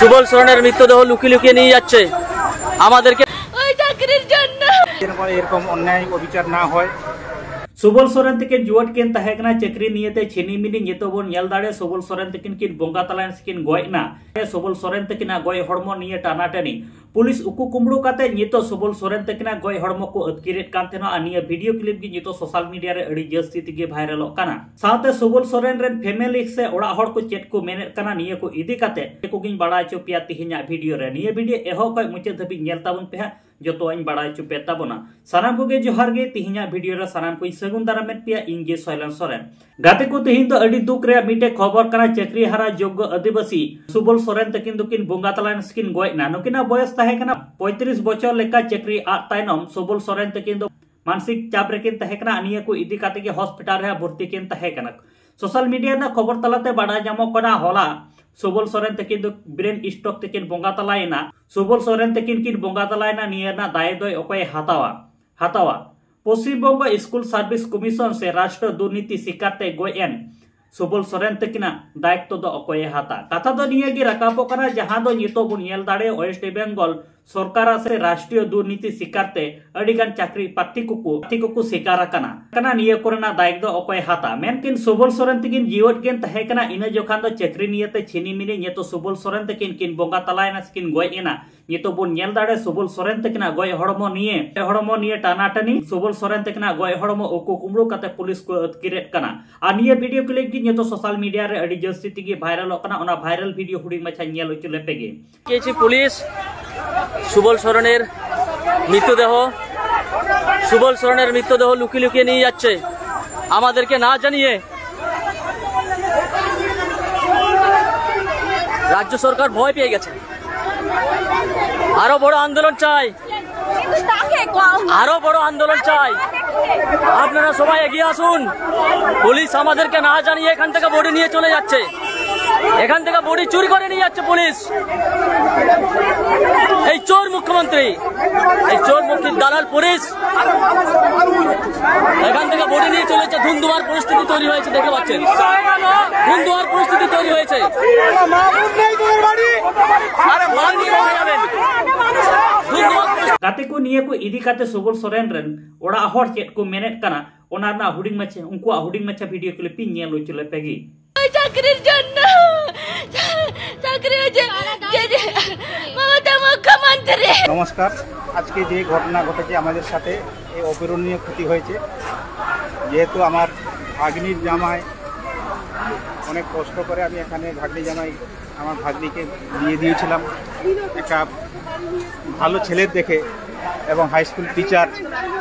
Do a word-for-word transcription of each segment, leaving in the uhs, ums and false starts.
সুবল সরেনের মৃতদেহ লুকিয়ে লুকিয়ে নিয়ে যাচ্ছে। আমাদেরকে ওই চাকরির জন্য। এরকম, এরকম অন্যায় অবিচার না হয়। সুবল সরেন ᱛᱟᱹᱠᱤᱱ ᱡᱩᱣᱟᱹᱱ ᱠᱤᱱ ᱛᱟᱦᱮᱸ ᱠᱟᱱᱟ, ᱪᱟᱹᱠᱨᱤ ᱱᱤᱭᱮᱛᱮ ᱪᱷᱤᱱᱤ ᱢᱤᱱᱤ᱾ ᱱᱤᱛᱚᱜ ᱵᱚᱱ ᱧᱮᱞ ᱫᱟᱲᱮ, ᱥᱩᱵᱚᱞ ᱥᱚᱨᱮᱱ ᱛᱟᱹᱠᱤᱱ ᱠᱤᱱ ᱵᱚᱸᱜᱟ ᱛᱟᱞᱟᱭᱮᱱ ᱥᱮᱠᱤᱱ ᱜᱚᱡ ᱮᱱᱟ᱾ ᱥᱩᱵᱚᱞ ᱥᱚᱨᱮᱱ ᱛᱟᱹᱠᱤᱱᱟᱜ ᱜᱚᱡ ᱦᱚᱲᱢᱚ ᱱᱤᱭᱮ ᱴᱟᱱᱟᱴᱟᱹᱱᱤ᱾ ᱯᱩᱞᱤᱥ ᱩᱠᱩ ᱠᱩᱢᱵᱽᱲᱩ ᱠᱟᱛᱮ ᱱᱤᱛᱚᱜ ᱥᱩᱵᱚᱞ ᱥᱚᱨᱮᱱ ᱛᱟᱹᱠᱤᱱᱟᱜ ᱜᱚᱡ ᱦᱚᱲᱢᱚ ᱠᱚ ᱟᱹᱛᱠᱤᱨᱮᱫ ᱠᱟᱱ ᱛᱟᱦᱮᱱᱟ᱾ ᱟᱨ ᱱᱤᱭᱟᱹ ᱵᱷᱤᱰᱤᱭᱳ ᱠᱞᱤᱯ ᱜᱮ ᱱᱤᱛᱚᱜ ᱥᱳᱥᱟᱞ ᱢᱤᱰᱤᱭᱟ ᱨᱮ ᱟᱹᱰᱤ ᱡᱟᱹᱥᱛᱤ ᱛᱮᱜᱮ ᱵᱷᱟᱭᱨᱟᱞᱚᱜ ᱠᱟᱱᱟ᱾ ᱥᱟᱶᱛᱮ ᱥᱩᱵᱚᱞ ᱥᱚᱨᱮᱱ ᱨᱮᱱ ᱯᱷᱮᱢᱮᱞᱤ ᱥᱮ ᱚᱲᱟᱜ ᱦᱚᱲ ᱠᱚ ᱪᱮᱫ ᱠᱚ ᱢᱮᱱᱮᱫ ᱠᱟᱱᱟ, ᱱᱤᱭᱟᱹ ᱠᱚ ᱤᱫᱤ ᱠᱟᱛᱮ ᱱᱤᱭᱟᱹ ᱠᱚᱜᱤᱧ ᱵᱟᱲᱟᱭ ᱦᱚᱪᱚ ᱯᱮᱭᱟ ᱛᱤᱦᱤᱧᱟᱜ ᱵᱷᱤᱰᱤᱭᱳ ᱨᱮ᱾ ᱱᱤᱭᱟᱹ ᱵᱷᱤᱰᱤᱭᱳ ᱮᱦᱚᱵ ᱠᱷᱚᱱ ᱢᱩᱪᱟᱹᱫ ᱫᱷᱟᱹᱵᱤᱡ ᱧᱮᱞ ᱛᱟᱵᱚᱱ ᱯᱮ ᱦᱟᱸᱜ, ᱡᱚᱛᱚᱣᱟᱜ ᱤᱧ ᱵᱟᱲᱟᱭ ᱦᱚᱪᱚ ᱯᱮ ᱛᱟᱵᱚᱱᱟ᱾ ᱥᱟᱱᱟᱢ ᱠᱚᱜᱮ ᱡᱚᱦᱟᱨ ᱜᱮ, ᱛᱤᱦᱤᱧᱟᱜ ᱵᱷᱤᱰᱤᱭᱳ ᱨᱮ ᱥᱟᱱᱟᱢ ᱠᱚᱧ ᱥᱟᱹᱜᱩᱱ ᱫᱟᱨᱟᱢᱮᱫ ᱯᱮᱭᱟ, ᱤᱧ ᱜᱮ ᱥᱚᱭᱞᱚᱱ ᱥᱚᱨᱮᱱ᱾ ᱜᱟᱛᱮ ᱠᱚ, ᱛᱮᱦᱮᱧ ᱫᱚ ᱟᱹᱰᱤ ᱫᱩᱠ ᱨᱮᱭᱟᱜ ᱢᱤᱫᱴᱮᱡ ᱠᱷᱚᱵᱚᱨ ᱠᱟᱱᱟ᱾ ᱪᱟᱹᱠᱨᱤ ᱦᱟᱨᱟ ᱡᱳᱜᱽᱜᱚ ᱟᱹᱫᱤᱵᱟᱹᱥᱤ ᱥᱩᱵᱚᱞ ᱥᱚᱨᱮᱱ ᱛᱟᱹᱠᱤᱱ ᱫᱚᱠᱤᱱ ᱵᱚᱸᱜᱟ ᱛᱟᱞᱟᱭᱮᱱᱟ ᱥᱮᱠᱤᱱ ᱜᱚᱡ ᱮᱱᱟ᱾ ᱱᱩᱠᱤᱱᱟᱜ ᱵᱚᱭᱚᱥ ᱛᱟᱦᱮᱸ ᱠᱟᱱᱟ ᱯᱚᱸᱭᱛᱨᱤᱥ ᱵᱚᱪᱷᱚᱨ ᱞᱮᱠᱟ᱾ ᱪᱟᱹᱠᱨᱤ ᱟᱫ ᱛᱟᱭᱱᱚᱢ ᱥᱩᱵᱚᱞ ᱥᱚᱨᱮᱱ ᱛᱟᱹᱠᱤᱱ ᱫᱚ ᱢᱟᱱᱥᱤᱠ ᱪᱟᱯ ᱨᱮᱠᱤᱱ ᱛᱟᱦᱮᱸ ᱠᱟᱱᱟ᱾ ᱱᱤᱭᱟᱹ ᱠᱚ ᱤᱫᱤ ᱠᱟᱛᱮ ᱜᱮ ᱦᱚᱥᱯᱤᱴᱟᱞ ᱨᱮ ᱵᱷᱚᱨᱛᱤ ᱠᱤᱱ ᱛᱟᱦᱮᱸ ᱠᱟᱱᱟ᱾ ᱥᱳᱥᱟᱞ ᱢᱤᱰᱤᱭᱟ ᱨᱮᱱᱟᱜ ᱠᱷᱚᱵᱚᱨ ᱛᱟᱞᱟᱛᱮ ᱵᱟᱰᱟᱭ ᱧᱟᱢᱚᱜ ᱠᱟᱱᱟ, ᱦᱚᱞᱟ ᱥᱩᱵᱚᱞ ᱥᱚᱨᱮᱱ ᱛᱟᱹᱠᱤᱱ ᱫᱚ ᱵᱨᱮᱱ ᱥᱴᱨᱳᱠ ᱛᱮᱠᱤᱱ ᱵᱚᱸᱜᱟ ᱛᱟᱞᱟᱭᱮᱱᱟ᱾ ᱥᱩᱵᱚᱞ ᱥᱚᱨᱮᱱ ᱛᱟᱹᱠᱤᱱ ᱠᱤᱱ ᱵᱚᱸᱜᱟ ᱛᱟᱞᱟᱭᱮᱱᱟ, ᱱᱤᱭᱟᱹ ᱨᱮᱱᱟᱜ ᱫᱟᱭ ᱫᱚᱭ ᱚᱠᱚᱭᱮ ᱦᱟᱛᱟᱣᱟ? ᱦᱟᱛᱟᱣᱟ᱾ Paschim Banga school service commission ᱥᱮ ᱨᱟᱥᱴᱨᱤᱭᱚ ᱫᱩᱨᱱᱤᱛᱤ ᱥᱤᱠᱟᱨ ᱛᱮ ᱜᱚᱡ ᱮᱱ ᱥᱩᱵᱚᱞ ᱥᱚᱨᱮᱱ ᱛᱟᱹᱠᱤᱱᱟᱜ ᱫᱟᱭᱤᱛᱛᱚ ᱫᱚ ᱚᱠᱚᱭᱮ ᱦᱟᱛᱟ? ᱠᱟᱛᱷᱟ ᱫᱚ ᱱᱤᱭᱟᱹ ᱜᱮ ᱨᱟᱠᱟᱵᱚᱜ ᱠᱟᱱᱟ, ᱡᱟᱦᱟᱸ ᱫᱚ ᱱᱤᱛᱚᱜ ᱵᱚᱱ ᱧᱮᱞ ᱫᱟᱲᱮᱭᱟᱜ ᱳᱭᱮᱥᱴ ᱵᱮᱝᱜᱚᱞ ᱥᱚᱨᱠᱟᱨᱟᱜ ᱥᱮ ᱨᱟᱥᱴᱨᱤᱭᱚ ᱫᱩᱨᱱᱤᱛᱤ ᱥᱤᱠᱟᱨ ᱛᱮ ᱟᱹᱰᱤ ᱜᱟᱱ ᱪᱟᱹᱠᱨᱤ ᱯᱨᱟᱨᱛᱷᱤ ᱠᱚᱠᱚ, ᱯᱨᱟᱨᱛᱷᱤ ᱠᱚᱠᱚ ᱥᱤᱠᱟᱨ ᱟᱠᱟᱱᱟ᱾ ᱠᱟᱱᱟ, ᱱᱤᱭᱟᱹ ᱠᱚᱨᱮᱱᱟᱜ ᱫᱟᱭᱤᱛᱛᱚ ᱫᱚ ᱚᱠᱚᱭᱮ ᱦᱟᱛᱟ? ᱢᱮᱱᱠᱤᱱ ᱥᱩᱵᱚᱞ ᱥᱚᱨᱮᱱ ᱛᱟᱹᱠᱤᱱ ᱡᱤᱣᱮᱫ ᱠᱤᱱ ᱛᱟᱦᱮᱸ ᱠᱟᱱᱟ, ᱤᱱᱟᱹ ᱡᱚᱠᱷᱟᱱ ᱫᱚ ᱪᱟᱹᱠᱨᱤ ᱱᱤᱭᱮᱛᱮ ᱪᱷᱤᱱᱤ ᱢᱤᱱᱤ᱾ ᱱᱤᱛᱚᱜ ᱥᱩᱵᱚᱞ ᱥᱚᱨᱮᱱ ᱛᱟᱹᱠᱤᱱ ᱠᱤᱱ ᱵᱚᱸᱜᱟ ᱛᱟᱞᱟᱭᱮᱱᱟ ᱥᱮᱠᱤᱱ ᱜᱚᱡ ᱮᱱᱟ᱾ ᱱᱤᱛᱚᱜ ᱵᱚᱱ ᱧᱮᱞ ᱫᱟᱲᱮ ᱥᱩᱵᱚᱞ ᱥᱚᱨᱮᱱ ᱛᱟᱹᱠᱤᱱᱟᱜ ᱜᱚᱡ ᱦᱚᱲᱢᱚ ᱱᱤᱭᱮ, ᱦᱚᱲᱢᱚ ᱱᱤᱭᱮ ᱴᱟᱱᱟᱴᱟᱹᱱᱤ᱾ ᱥᱩᱵᱚᱞ ᱥᱚᱨᱮᱱ ᱛᱟᱹᱠᱤᱱᱟᱜ ᱜᱚᱡ ᱦᱚᱲᱢᱚ ᱩᱠᱩ ᱠᱩᱢᱵᱽᱲᱩ ᱠᱟᱛᱮ ᱯᱩᱞᱤᱥ ᱠᱚ ᱟᱹᱛᱠᱤᱨᱮᱫ ᱠᱟᱱᱟ᱾ ᱟᱨ ᱱᱤᱭᱟᱹ ᱵᱷᱤᱰᱤᱭᱳ ᱠᱞᱤᱯ ᱜᱮ ᱱᱤᱛᱚᱜ ᱥᱳᱥᱟᱞ ᱢᱤᱰᱤᱭᱟ ᱨᱮ ᱟᱹᱰᱤ ᱡᱟᱹᱥᱛᱤ ᱛᱮᱜᱮ ᱵᱷᱟᱭᱨᱟᱞᱚᱜ ᱠᱟᱱᱟ᱾ ᱚᱱᱟ ᱵᱷᱟᱭᱨᱟᱞ ᱵᱷᱤᱰᱤᱭᱳ ᱦᱩᱰᱤᱧ ᱢᱟᱪᱷᱟ ᱧᱮᱞ ᱦᱚᱪᱚ ᱞᱮᱯᱮ ᱜᱮ᱾ ᱜᱮᱪᱮ ᱯᱩᱞᱤᱥ ᱥᱩᱵᱚᱞ ᱥᱚᱨᱮᱱᱮᱨ ᱢᱨᱤᱛᱚᱫᱮᱦᱚ, সুবল সরেনের মৃতদেহ লুকিয়ে লুকিয়ে নিয়ে যাচ্ছে। আমাদেরকে না জানিয়ে রাজ্য সরকার ভয় পেয়ে গেছে। আরো বড় আন্দোলন চাই, আরো বড় আন্দোলন চাই। আপনারা সবাই এগিয়ে আসুন। পুলিশ আমাদেরকে না জানিয়ে এখান থেকে বডি নিয়ে চলে যাচ্ছে, এখান থেকে বডি চুরি করে নিয়ে যাচ্ছে পুলিশ। এই চোর মুখ্যমন্ত্রী, এই চোর মুখী দালাল পুলিশ এখান থেকে বডি নিয়ে চলে যাচ্ছে। ধুন্ধুমার পরিস্থিতি তৈরি হয়েছে, দেখতে পাচ্ছেন, ধুন্ধুমার পরিস্থিতি তৈরি হয়েছে। ᱱᱤᱭᱟᱹ ᱠᱚ ᱤᱫᱤ ᱠᱟᱛᱮ ᱥᱩᱵᱚᱞ ᱥᱚᱨᱮᱱ ᱨᱮᱱ ᱚᱲᱟᱜ ᱦᱚᱲ ᱪᱮᱫ ᱠᱚ ᱢᱮᱱᱮᱫ ᱠᱟᱱᱟ, ᱚᱱᱟ ᱨᱮᱱᱟᱜ ᱦᱩᱰᱤᱧ ᱢᱟᱪᱷᱟ, ᱩᱱᱠᱩᱣᱟᱜ ᱦᱩᱰᱤᱧ ᱢᱟᱪᱷᱟ ᱵᱷᱤᱰᱤᱭᱳ ᱠᱞᱤᱯ ᱤᱧ ᱧᱮᱞ ᱦᱚᱪᱚ ᱞᱮᱯᱮ ᱜᱮ᱾ ᱪᱟᱹᱠᱨᱤᱨ ᱡᱚᱱᱱᱚ, ᱪᱟᱹᱠᱨᱤ ᱡᱮ, ᱡᱮ, ᱡᱮ, ᱢᱚᱢᱚᱛᱟ ᱢᱩᱠᱷᱭᱚᱢᱚᱱᱛᱨᱤ। নমস্কার। আজকে যে ঘটনা ঘটেছে আমাদের সাথে, এই অপূরণীয় ক্ষতি হয়েছে। যেহেতু আমার ভাগ্নির জামাই, অনেক কষ্ট করে আমি এখানে ভাগ্নি জামাই, আমার ভাগ্নিকে বিয়ে দিয়েছিলাম একটা ভালো ছেলের দেখে, এবং হাই স্কুল টিচার,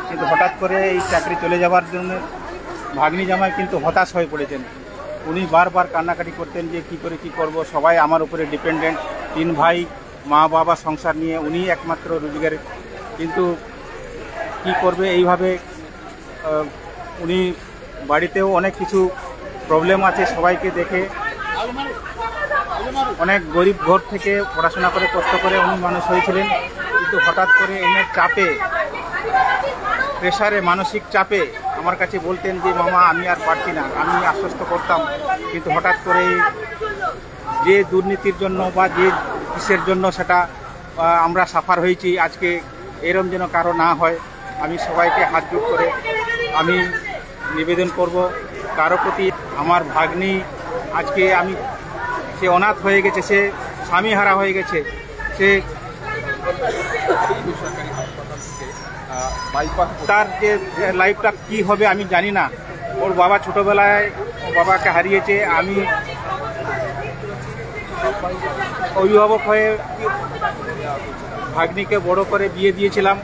কিন্তু হঠাৎ করে এই চাকরি চলে যাওয়ার জন্য ভাগ্নি জামাই কিন্তু হতাশ হয়ে পড়েছেন। উনি বারবার কান্নাকাটি করতেন যে কি করে কি করব, সবাই আমার উপরে ডিপেন্ডেন্ট। তিন ভাই, মা বাবা, সংসার নিয়ে উনি একমাত্র রোজগার, কিন্তু কি করবে এইভাবে। আহ, উনি বাড়িতেও অনেক কিছু প্রবলেম আছে, সবাইকে দেখে, অনেক গরিব ঘর থেকে পড়াশোনা করে কষ্ট করে উনি মানুষ হয়েছিলেন, কিন্তু হঠাৎ করে এনার চাপে, প্রেশারে, মানসিক চাপে আমার কাছে বলতেন যে, "মামা, আমি আর পারছি না।" আমি আশ্বস্ত করতাম, কিন্তু হঠাৎ করে যে দুর্নীতির জন্য বা যে কিসের জন্য সেটা, আহ, আমরা সাফার হয়েছি, আজকে এরম যেন কারো না হয়। আমি সবাইকে হাত জোড় করে আমি নিবেদন করব কারো প্রতি। আমার ভাগ্নি আজকে আমি, সে অনাথ হয়ে গেছে, সে স্বামী হারা হয়ে গেছে, সে তার যে লাইফটা কি হবে আমি জানি না। ওর বাবা ছোটবেলায় বাবাকে হারিয়েছে। আমি অভিভাবক হয়ে ভাগ্নিকে বড় করে বিয়ে দিয়েছিলাম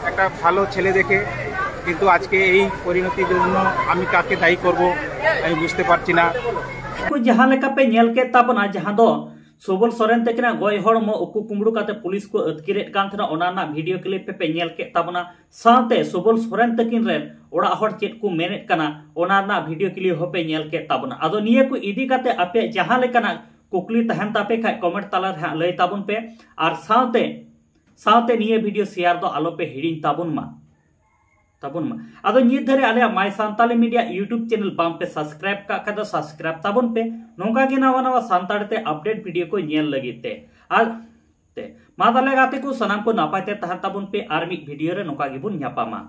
একটা ভালো ছেলে দেখে, কিন্তু আজকে এই পরিণতির জন্য আমি কাকে দায়ী করব, আমি বুঝতে পারছি না। ᱠᱚ ᱡᱟᱦᱟᱸ ᱞᱮᱠᱟ ᱯᱮ ᱧᱮᱞ ᱠᱮᱫ ᱛᱟᱵᱚᱱᱟ, ᱡᱟᱦᱟᱸ ᱫᱚ ᱥᱩᱵᱚᱞ ᱥᱚᱨᱮᱱ ᱛᱟᱹᱠᱤᱱᱟᱜ ᱜᱚᱡ ᱦᱚᱲᱢᱚ ᱩᱠᱩ ᱠᱩᱢᱵᱽᱲᱩ ᱠᱟᱛᱮ ᱯᱩᱞᱤᱥ ᱠᱚ ᱟᱹᱛᱠᱤᱨᱮᱫ ᱠᱟᱱ ᱛᱟᱦᱮᱱᱟ, ᱚᱱᱟ ᱨᱮᱱᱟᱜ ᱵᱷᱤᱰᱤᱭᱳ ᱠᱞᱤᱯ ᱯᱮ ᱧᱮᱞ ᱠᱮᱫ ᱛᱟᱵᱚᱱᱟ᱾ ᱥᱟᱶᱛᱮ ᱥᱩᱵᱚᱞ ᱥᱚᱨᱮᱱ ᱛᱟᱹᱠᱤᱱ ᱨᱮᱱ ᱚᱲᱟᱜ ᱦᱚᱲ ᱪᱮᱫ ᱠᱚ ᱢᱮᱱᱮᱫ ᱠᱟᱱᱟ, ᱚᱱᱟ ᱨᱮᱱᱟᱜ ᱵᱷᱤᱰᱤᱭᱳ ᱠᱞᱤᱯ ᱦᱚᱸᱯᱮ ᱧᱮᱞ ᱠᱮᱫ ᱛᱟᱵᱚᱱᱟ᱾ ᱟᱫᱚ ᱱᱤᱭᱟᱹ ᱠᱚ ᱤᱫᱤ ᱠᱟᱛᱮ ᱟᱯᱮᱭᱟᱜ ᱡᱟᱦᱟᱸ ᱞᱮᱠᱟᱱᱟᱜ ᱠᱩᱠᱞᱤ ᱛᱟᱦᱮᱱ ᱛᱟᱯᱮ ᱠᱷᱟᱡ, ᱠᱚᱢᱮᱱᱴ ᱛᱟᱞᱟ ᱨᱮ ᱦᱟᱸᱜ ᱞᱟᱹᱭ ᱛᱟᱵᱚᱱ ᱯᱮ᱾ ᱟᱨ ᱥᱟᱶᱛᱮ, ᱥᱟᱶᱛᱮ ᱱᱤᱭᱟᱹ ᱵᱷᱤᱰᱤᱭᱳ ᱥᱮᱭᱟᱨ ᱫᱚ ᱟᱞᱚ ᱯᱮ ᱦᱤᱲᱤᱧ ᱛᱟᱵᱚᱱ ᱢᱟ, ᱛᱟᱵᱚᱱ ᱢᱟ᱾ ᱟᱫᱚ ᱱᱤᱛ ᱫᱷᱟᱹᱨᱤᱡ ᱟᱞᱮᱭᱟᱜ My Santali Media YouTube channel ᱵᱟᱝ ᱯᱮ subscribe ᱠᱟᱜ ᱠᱷᱟᱡ ᱫᱚ subscribe ᱛᱟᱵᱚᱱ ᱯᱮ, ᱱᱚᱝᱠᱟ ᱜᱮ ᱱᱟᱣᱟ ᱱᱟᱣᱟ ᱥᱟᱱᱛᱟᱲ ᱛᱮ update ᱵᱷᱤᱰᱤᱭᱳ ᱠᱚ ᱧᱮᱞ ᱞᱟᱹᱜᱤᱫ ᱛᱮ᱾ ᱟᱨ ᱛᱮ ᱢᱟ ᱛᱟᱦᱞᱮ ᱜᱟᱛᱮ ᱠᱚ, ᱥᱟᱱᱟᱢ ᱠᱚ ᱱᱟᱯᱟᱭ ᱛᱮ ᱛᱟᱦᱮᱱ ᱛᱟᱵᱚᱱ ᱯᱮ, ᱟᱨ ᱢᱤᱫ ᱵᱷᱤᱰᱤᱭᱳ ᱨᱮ ᱱᱚᱝᱠᱟ ᱜᱮᱵᱚᱱ ᱧᱟᱯᱟᱢᱟ᱾